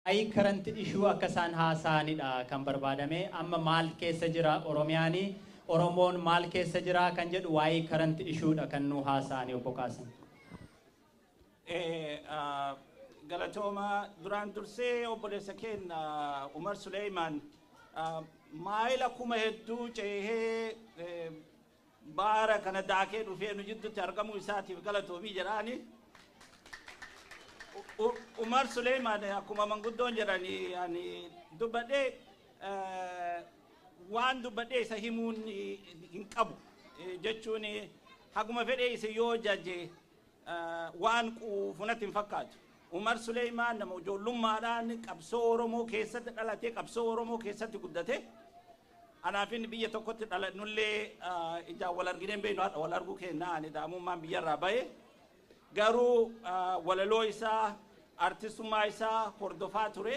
Waa'ee current issue akka isaan haasa'anidha kan barbaadame. Amma maal keessa jira Oromiyaanii, Oromoon maal keessa jira kan jedhu waa'ee current issuedha kan nu haasa'anii obbo Qaasim. Galatooma. Duraan dursee obboleessa keenya Umar Suleeman maayila kuma hedduu ceehee baara kana daakee dhufee nu jidduutti argamuu isaatiif galatoomii jedhaani. Umar Suleeman akkuma manguddoon jedhani ani dubbadhee waan dubbadhee isa himuun hin qabu jechuun haguma fedhee isa yoo jaje waan quufunatti hin fakkaatu. Umar Suleeman nama ijoollummaadhaan qabsoo Oromoo keessatti dhalatee qabsoo Oromoo keessatti guddate. Anaaf inni biyya tokkotti dhalannullee ijaan wal arginee hin beeknu, haadha wal arguu kennaa ani daa'imummaan biyyarraa bahe. Garuu walaloo isaa, artistummaa isaa hordofaa ture.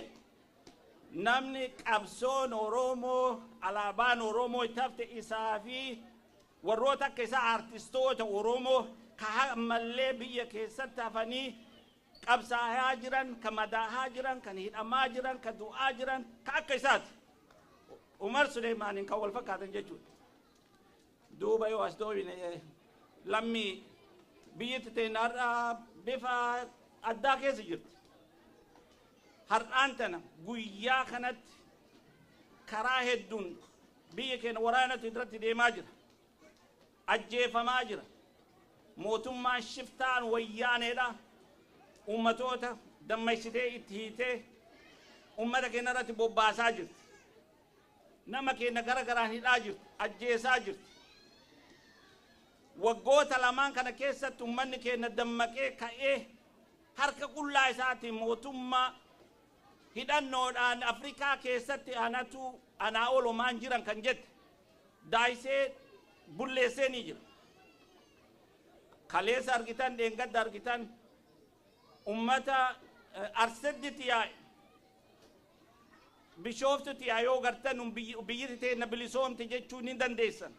Namni qabsoon Oromoo, alaabaan Oromoo itti hafte isaa fi warroota akka isaa artistoota Oromoo ka ammallee biyya keessatti hafanii qabsaa'aa jiran, ka madaahaa jiran, kan hidhamaa jiran, ka du'aa jiran, ka akka isaati. Umar Suleemaaniin kan wal fakkaatan jechuudha. Duuba yoo as dhoowwine lammii biyyitti ta'e har'a bifa addaa keessa jirti. Har'aan tana guyyaa kanatti karaa hedduun biyya keenya waraanatu irratti deemaa jira. Ajjeefamaa jira. Mootummaan shiftaan wayyaaneedha. Uummatoota dammaysitee itti hiitee uummata keenya irratti bobbaasaa jirti. Nama keenya gara garaan hidhaa jirti. Ajjeesaa jirti. Waggoota lamaan kana keessatti uummanni keenya dammaqee ka'ee harka qullaa isaatiin mootummaa hidhannoodhaan Afrikaa keessatti anatu anaa olomaan jiran kan jette daayisee bulleessee ni jira. Kaleessa argitan, dheengadda argitan, ummata Arsedditti yaa'e, Bishooftutti yaa'e yoo gartan biyyi teenna bilisoomte jechuu ni dandeessan.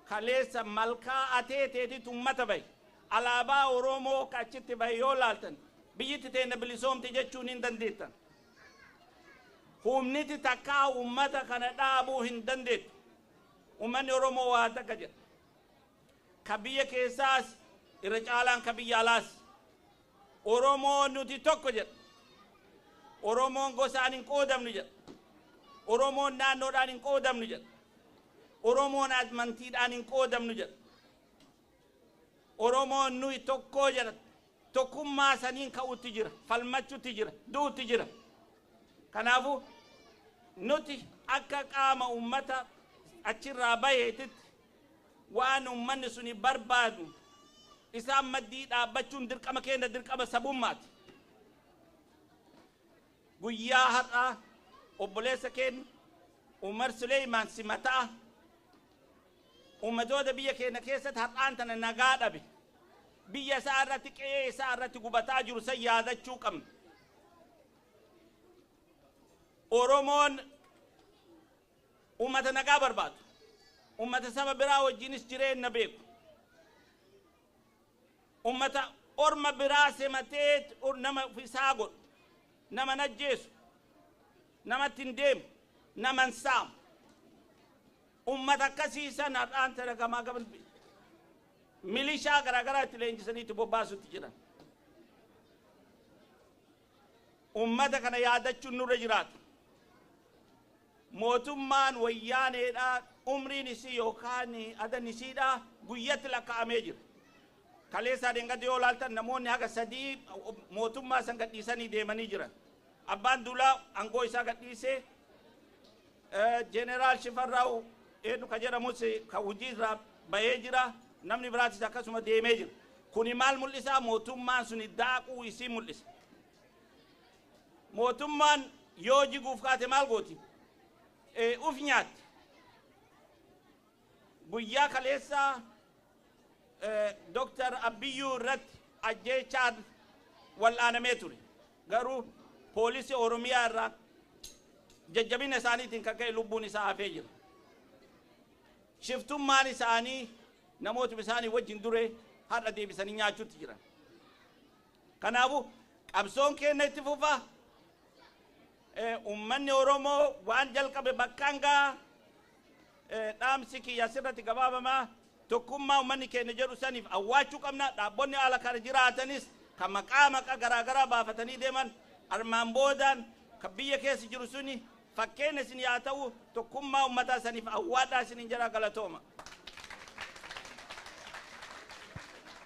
Kaleessa malkaa ateeteetitu ummata bahe. Alaabaa Oromoo ka achitti bahe yoo laaltan biyyitti teenna bilisoomte jechuu ni dandeettan. Humniti takkaa ummata kana dhaabuu hin dandeettu. Ummanni Oromoo waa takka jedha. Ka biyya keessaas irra caalaan ka biyya alaas. Oromoo nuti tokko jedha. Oromoon gosaan hin qoodamnu jedha. Oromoon naannoodhaan hin qoodamnu jedha. Oromoon amantiidhaan hin qoodamnu jedha. Oromoon nuyi tokkoo jedha. Tokkummaa saniin ka'utti jira, falmachuutti jira, du'utti jira. Kanaafuu nuti akka qaama uummata achirraa baheetitti waan uummanni suni barbaadu isaan maddii dhaabbachuun dirqama keenya, dirqama sabummaati. Guyyaa har'aa obboleessa keenya Umar Suleeman simataa uummatoota biyya keenya keessatti har'aan tana nagaa dhabe, biyya isaa irratti, qe'ee isaa irratti gubataa jiru san yaadachuu qabna. Oromoon uummata nagaa barbaadu, uummata saba biraa wajjinis jireenya beeku, uummata orma biraa simatee nama isaa godhu, nama najjeesu, namatti hin deemu, nama hin saamu. Uummata akkasii san har'aan tana gamaa gaman milishaa garaagaraa itti leenjisanii itti bobbaasutti jiran. Uummata kana yaadachuun nurra jiraata. Mootummaan wayyaaneedha umriin isii yookaan adan isiidha guyyatti lakkaa'amee jira. Kaleessaa dheengadda yoo ilaaltan namoonni haga sadii mootummaa san gadhiisanii deemanii jiran. Abbaan Duulaa aangoo isaa gadhiisee, Jeneraal Shifarraaw eenyu ka jedhamus ka hojii irraa bahee jira. Namni biraatis akkasuma deemee jira. Kuni maal mul'isa? Mootummaan suni daaquu isii mul'isa. Mootummaan yoo jiguuf kaate maal gooti? Uf nyaatti. Guyyaa kaleessaa Dooktar Abiyyuu irratti ajjeechaan wal'aanamee ture. Garuu poolisii Oromiyaa irraa jajjabina isaaniitiin kan ka'e lubbuun isaa hafee jira. Shiftummaan isaanii namoota isaanii wajjin dure har'a deebisanii nyaachuutti jiran. Kanaafuu qabsoon keenya itti fufa. Ummanni Oromoo waan jalqabe bakkaan ga'a. Dhaamsi kiyya asirratti gabaabamaa, tokkummaa ummanni keenya jedhu saniif awwaachuu qabna. Dhaabbonni haala kana jiraatanis kan maqaa maqaa garaagaraa baafatanii deeman, armaan boodaan kan biyya keessa jiru suni fakkeenya isin yaa ta'u, tokkummaa ummataa saniif awwaadhaa isinin jedha. Galatooma.